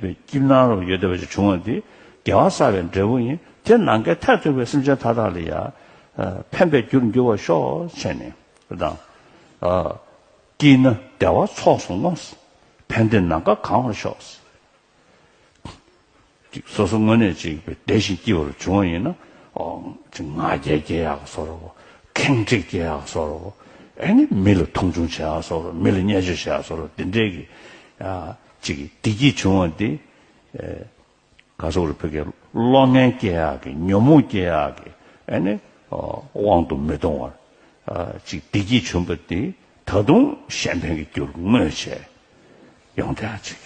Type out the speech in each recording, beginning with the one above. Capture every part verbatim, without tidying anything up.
པའི་སྐྱིད་སྣང་རུ་ཡོད་བསྡད་པ་ཞིག་བྱུང་བ་འདི་དགེ་བ་བསགས་པའི་འབྲས་བུ་ཡིན། དེ་ནམ་མཁའི་མཐས་གཏུགས་པའི་སེམས་ཅན་མཐའ་དག་ལ་ཡང་ཕན་པའི་རྒྱུར་འགྱུར་བར་ཤོག་བྱས་ནས་དང་། སྐྱིད་ན་བདེ་བ་ཚོགས་སུ་བསྔོ། ཕན་བདེ་ནམ་མཁའ་གང་བར་ཤོག། ཅིག་སོ་སོ་དངོས་གནས་ཅིག་བདེ་ཞིང་སྐྱིད་པར་བྱུང་བ་ཡིན་ན། ཨོ་ཅིག་ང་རྒྱལ་སྐྱེ་ཡག་བཟོ་འདྲ་བོ། ཁེངས་དྲེགས་སྐྱེ་ཡག་བཟོ་འདྲ་བོ། ཨེ་ནི་མི་ལ་མཐོང་ཆུང་བྱེད་ཡག་བཟོ་འདྲ་བོ། མི་ལ་བརྙས་བཅོས་བྱེད་ཡག་བཟོ་འདྲ་བོ། དེ་འདྲའི་གི་ཨ་ཅིག་བདེ་སྐྱིད་བྱུང་བ་འདི་ཨེ་ག་སོག་རུ་ཕ་གིའི་བློ་ངན་སྐྱེ་ཡག་གི་ཉོན་མོངས་སྐྱེ་ཡག་གི་ཨེ་ནི་ཨོ་དབང་དུ་མི་གཏོང་བར་ཨ་ཅིག་བདེ་སྐྱིད་བྱུང་བ་འདི་ད་དུང་གཞན་ཕན་གྱི་རྒྱུར་བསྔོས་བྱས་ཡོང་བསྡད་ཡག་ཅིག་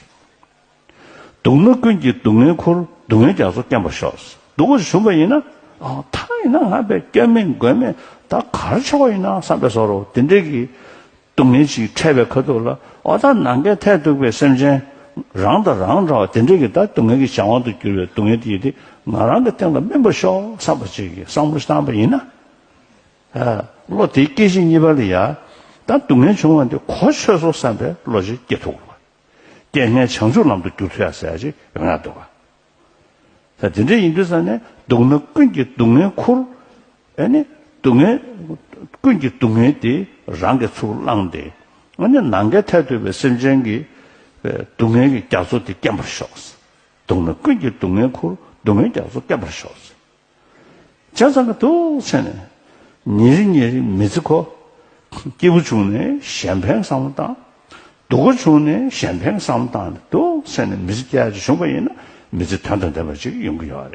སྡུག་ན་ཀུན་གྱི་སྡུག་བསྔལ་ཁུར། སྡུག་བསྔལ་རྒྱ་མཚོ་སྐེམ་པར་ཤོག། སྡུག་པ་བྱུང་བ་ཡིན་ན། ཨ་ད་ཡིན་ན་ང་དཔེ་སྐྱོན་མེད་མགོན་མེད། ད་ག་རེ་ཆགས་པ་ཡིན་ན་བསམ་པའི་བཟོ་འདྲ་བོ། དེ་འདྲའི་གི་སྡུག་བསྔལ་ཅིག་འཕྲད་པའི་ཁ་ཐུག་ལ། ཨོ་ད་ནམ་མཁའི་མཐས་གཏུགས་པའི་སེམས་ཅན་རང་དང་རང་འདྲ་བ་དེ་འདྲའི་གི་ད་སྡུག་བསྔལ་གྱི་གཞན་དབང་དུ་གྱུར་པའི་སྡུག་བསྔལ་དེ་ཡིན་ཏེ་ང་རང་གི་སྟེང་ལ་སྨིན་པར་ཤོག་བསམ་པ་ཅིག་གི་བསམ་བློ་ཞིག་བཏང་པ་ཡིན་ན། ཨ་བློ་དེའི་སྐད་ཅིག་གཉིས་པ་ལ་ཡ། ད་སྡུག་བསྔལ་བྱུང་བ་འདི་གོ་ཆོད་སོང་བསམ་པའི་བློ་ཞིག་སྐྱེ་ཐུབ་དགོས། རྐྱེན་ངན་བྱང་ཆུབ་ལམ་དུ་བསྒྱུར་ཐུབ་ཡ་ཟེར་ཡ་ཅིག་ཡོང་ཡ་འདུག་ག། ད་དེ་འདྲ་ཡིན་དུས་ཙང་ནས་སྡུག་ན་ཀུན་གྱི་སྡུག་བསྔལ་ཁུར། ཨེ་ནི་སྡུག་བསྔལ་ཀུན་གྱི་སྡུག་བསྔལ་དེ་རང་གིས་ཚུར་བླངས་ཏེ། ཨེ་ནི་ནམ་མཁའི་མཐས་གཏུགས་པའི་སེམས་ཅན་གྱི་སྡུག་བསྔལ་གྱི་རྒྱ་མཚོ་དེ་སྐེམ་པར་ཤོག། སྡུག་ན་ཀུན་གྱི་སྡུག་བསྔལ་ཁུར། སྡུག་བསྔལ་རྒྱ་མཚོ་སྐེམ་པར་ཤོག། བྱས་ཙང་གི་འདུག་བྱས་ནས། ཉིན་རེ་ཉིན་རེ་མི་ཚེ་ཁོ། སྐྱིད་པོ་བྱུང་ནས་གཞན་ཕན་བསམ་བློ་བཏང་། སྡུག་པོ་བྱུང་ནས་གཞན་ཕན་བསམ་བློ་བཏང་ནས་འདུག་བྱས་ནས་མི་ཚེ་སྐྱེལ་ཡག་ཅིག་བྱུང་བ་ཡིན་ན་མི་ཚེ་དོན་དང་ལྡན་པ་ཅིག་ཡོང་གི་ཡོད་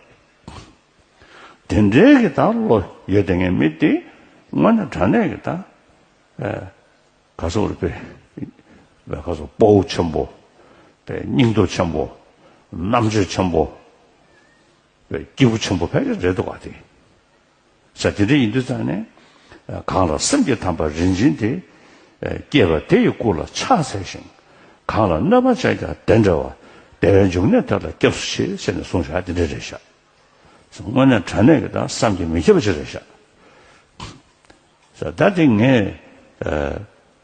རེད། དེ་འདྲའི་གི་ད་བློ་ཡོད་དེ་ངའི་མི་དེ་དངོས་གནས་དྲང་གནས་གི་ད། ཨེ། ག་སོག་རེད་པས། ག་སོག་དཔའ་བོ་ཆེན་པོ། པའི་སྙིང་སྟོབས་ཆེན་པོ། རྣམ་དཔྱོད་ཆེན་པོ། པའི་སྐྱེས་བུ་ཆེན་པོ་ཕལ་ཆེར་རེད་འདུག་ག་དེ། ས་དེ་འདྲ་ཡིན་དུས་ཙང་ནས། གང་ལ་སེམས་ཀྱི་དམ་པ་རིན་ཆེན་དེ། སྐྱེས་པ་དེ་ཡི་སྐུ་ལ་ཕྱག་འཚལ་ཞིང་། གང་ལ་གནོད་པ་བྱས་ཀྱང་དེ་འདྲ་བ། བདེ་བའི་འབྱུང་གནས་དེ་ལ་སྐྱབས་སུ་མཆི་ཟེར་ནས་གསུངས་བཞག་དེ་འདྲ་རེད་ཤག། དངོས་གནས་དྲང་གནས་ཀྱི་ད་བསམ་གྱིས་མི་ཁྱབ་པ་ཅིག་རེད་ཤག། ས་ད་དེ་ངས་ཨ་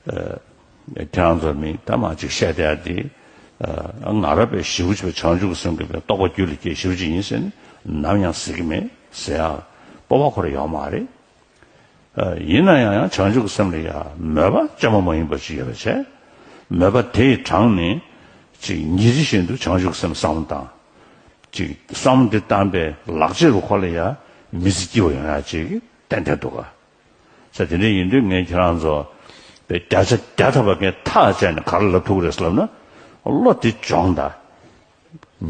ཨ་ཁྱེད་རང་ཚོ་མི་ད་མ་ཅིག་བཤད་བསྡད་ཡ་དེ་ཨ་ང་རང་པའི་ཞེ་པོ་ཅིག་བྱང་ཆུབ་ཀྱི་སེམས་ཀྱི་པའི་རྟོགས་པ་རྒྱུད་ལ་སྐྱེས་ཞེ་པོ་ཅིག་ཡིན་ཟེར་ནས་ནམ་ཡང་ཟེར་གྱི་མེད་ཟེར་ཡ་སྤོབས་པ་ཁོ་རང་ཡོད་མ་རེད། ཨ་ཡིན་ན་ཡང་ཡང་བྱང་ཆུབ་ཀྱི་སེམས་ལ་ཡ་མོས་པ་བཅོས་མ་མ་ཡིན་པ་ཅིག་ཡོད་པ་བྱས། མོས་པ་དེ་ཡི་གྲངས་ནི་ཅིག་ཉིན་རེ་བཞིན་དུ་བྱང་ཆུབ་ཀྱི་སེམས་བསམ་བློ་བཏང་། ཅིག་བསམ་བློ་འདི་བཏང་པའི་ལག་རྗེས་རུ་ཁོ་ལ་ཡ་མི་ཚེ་སྐྱིད་པོ་ཡོང་ཡ་ཅིག་ཏན་ཏན་འདུག་ག། ས་དེ་འདྲ་ཡིན་དུས་ངས་ཁྱེད་རང་ཚོ་པའི་བརྒྱ་ཆ་བརྒྱ་ཐམ་པ་ངས་ཐག་བཅད་ནས་ག་རེ་ལབ་ཐུབ་ཀྱི་རེད་ཟེར་ལབ་ན། བློ་དེ་སྦྱོངས་དང་།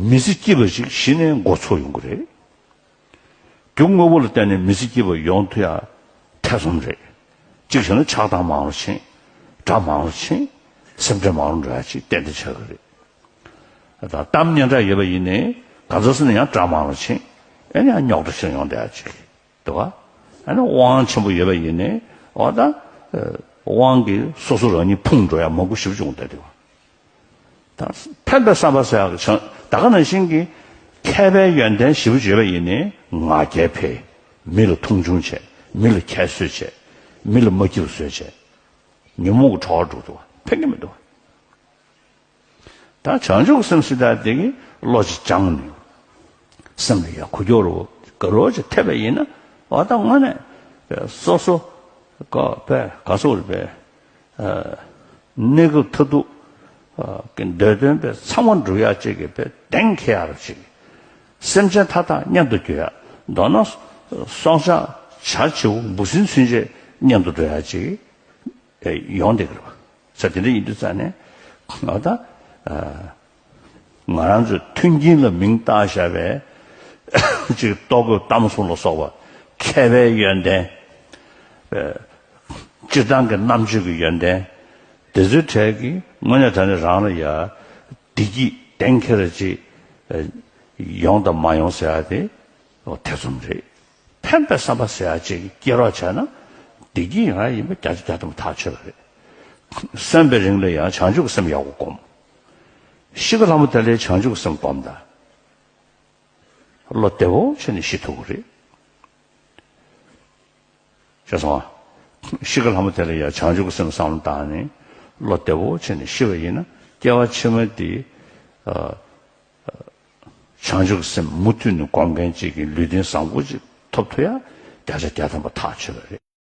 མི་ཚེ་སྐྱིད་པ་ཞིག་གཞི་ནས་འགོ་ཚུགས་ཡོང་གི་རེད། རྒྱུ་དངོས་པོ་ལ་བརྟེན་ནས་མི་ཚེ་སྐྱིད་པ་ཡོང་ཐུབ་ཡ་ཐེ་ཚོམ་རེད། གཅིག་བྱས་ན་ཆགས་སྡང་མང་རུ་ཕྱིན། དགྲ་མང་རུ་ཕྱིན། སེམས་ཁྲལ་མང་རུ་འགྲོ་ཡ་ཅིག་ཏན་ཏན་ཆགས་ཀྱི་རེད། ད་གཏམ་སྙན་གྲགས་ཡོད་པ་ཡིན་ནའི་ག་ཚོད་ཟིན་ན་ཡང་དགྲ་མང་རུ་ཕྱིན། ཨེ་ནི་ཡང་རྙོག་དྲ་ཞིག་ཡོང་བསྡད་ཡ་ཅིག་འདུག་ག། ཨ་ནི་དབང་ཆེན་པོ་ཡོད་པ་ཡིན་ནའི་འོ་ད་དབང་གིས་སོ་སོ་རང་ཉིད་ཕུང་འགྲོ་ཡ་མང་པོ་ཞེ་པོ་ཅིག་ཡོང་བསྡད་འདུག་ག། ད་ཕན་པའི་བསམ་པ་ཟེར་ཡག་གི་བྱང་ད་ག་ནང་བཞིན་གྱི་མཁས་པའི་ཡོན་ཏན་ཞེ་པོ་ཅིག་ཡོད་པ་ཡིན་ནའི་ང་རྒྱལ་འཕེལ། མི་ལ་མཐོང་ཆུང་བྱས། མི་ལ་ཁྱད་གསོད་བྱས། མི་ལ་མ་སྐྱིད་པ་བཟོས་བྱས། ཉོན་མོངས་ཀྱི་འཁྲུལ་བ་འགྲོ་འདུག་ག། ཕན་གྱི་མི་འདུག་ག། ད་བྱང་ཆུབ་སེམས་ཟེར་ཡག་དེ་གི་བློ་ཅིག་སྦྱངས་ནས། སེམས་ལ་ཡ་ཁུ་སྐྱོ་རུ་དགའ་རུ་ཅིག་ཐེབས་པ་ཡིན་ན། འོ་ད་དངོས་གནས་སོ་སོ་ཀ་པས་ག་སོག་རེད་པས། ཨ་གནས་སྐབས་མཐར་ཐུག་ཨ་གི་འདོད་དོན་པས་ཚང་མ་འགྲུབ་ཡག་ཅིག་གི་པས་གདེང་འཁེལ་ཡག་རུ་ཅིག། སེམས་ཅན་མཐའ་དག་མཉམ་དུ་འགྱུར་ཡག། མདོར་ན་སྲོག་ཆགས་བྱ་བྱིའུ་འབུ་སྲིན་ཚུན་ཆད་མཉམ་དུ་འགྲོ་ཡག་ཅིག་ཡོང་བསྡད་ཀྱི་རེད་པ། ས་དེ་འདྲ་ཡིན་དུས་ཙང་ནས་ཨ་ད་ཨ་ང་རང་ཚོའི་མཐུན་རྐྱེན་ལ་མིང་བཏགས་བཞག་པའི་ཅིག་ལྟོ་གོས་གཏམ་གསུམ་ལ་སོགས་པ་མཁས་པའི་ཡོན་ཏན། སྤྱིར་བཏང་གི་རྣམ་དཔྱོད་ཀྱི་ཡོན་ཏན། དེ་ཚོའི་གྲས་ཀྱིས་དངོས་གནས་དྲང་གནས་རང་ལ་ཡ་བདེ་སྐྱིད་གཏན་འཁེལ་ཅིག་ཡོང་དང་མ་ཡོང་ཟེར་ཡ་དེ་ཐེ་ཚོམ་རེད། ཕན་པའི་བསམ་པ་ཟེར་ཡ་ཅིག་སྐྱེ་རོགས་བྱས་ན་བདེ་སྐྱིད་ཡོང་ཡ་ཡིན་པ་བརྒྱ་ཆ་བརྒྱ་ཐམ་པ་ཐག་ཆོད་པ་རེད། གསོན་པའི་རིང་ལ་ཡང་བྱང་ཆུབ་ཀྱི་སེམས་ཡག་པོ་སྒོམ། ཤི་ཁ་ལྷ་མོ་དེ་ལས་བྱང་ཆུབ་ཀྱི་སེམས་སྒོམ་དང་། བློ་བདེ་བོ་བྱས་ནས་ཤི་ཐུབ་ཀྱི་རེད། ཤེས་སོང་ཨ། ཤི་ཁ་ལྷ་མོ་དེ་ལ་ཡང་བྱང་ཆུབ་ཀྱི་སེམས་བསམ་བློ་བཏང་ནས་བློ་བདེ་བོ་བྱས་ནས་ཤི་བ་ཡིན་ན་སྐྱེ་བ་ཕྱི་མ་དེ་ཨ་ བྱང་ཆུབ་ཀྱི་སེམས་མུ་མཐུད་ནས་སྒོམ་མཁན་ཅིག་གི་ལུས་རྟེན་བཟང་པོ་ཅིག་ཐོབ་ཐུབ་ཡ་བརྒྱ་ཆ་བརྒྱ་ཐམ་པ་ཐག་ཆོད་པ་རེད།